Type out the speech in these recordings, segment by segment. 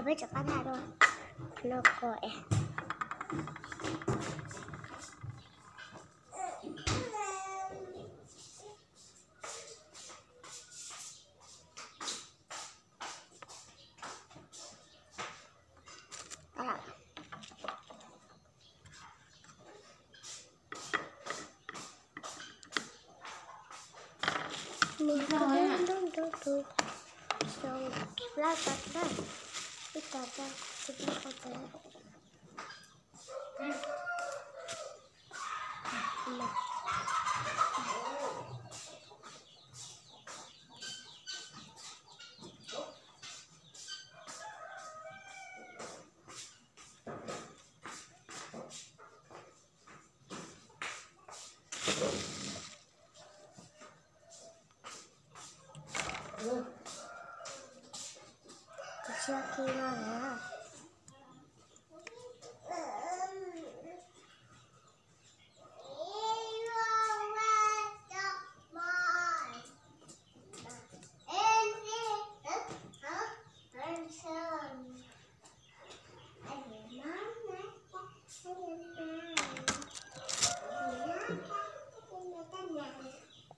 Peb rov qab tha dua no ko es. Nws nrog nrog tus xyoo plab tag tag, ib tag tag tus plab qhov tag. Tus siab khi no na.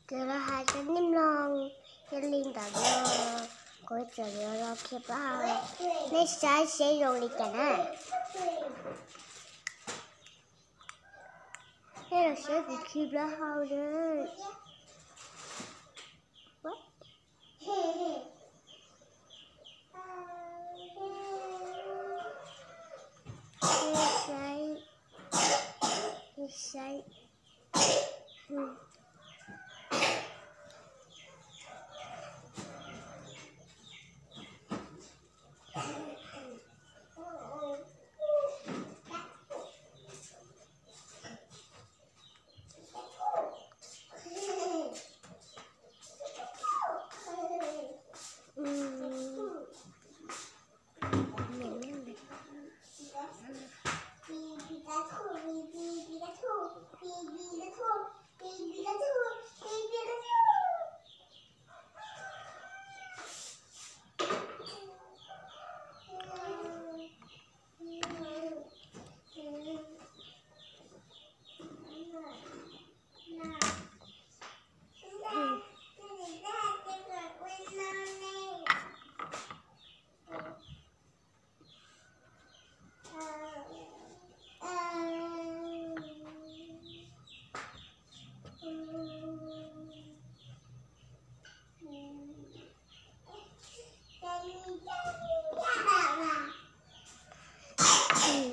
Ces los hais rau nej mloog, yog li ntawd los kuv tseem yuav los qhia pab hau, nej saib seb zoo li cas na. Nej los saib kuv khi plaub hau na. Nej saib, nej saib.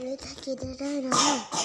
Lawv tag kis tag dawb no.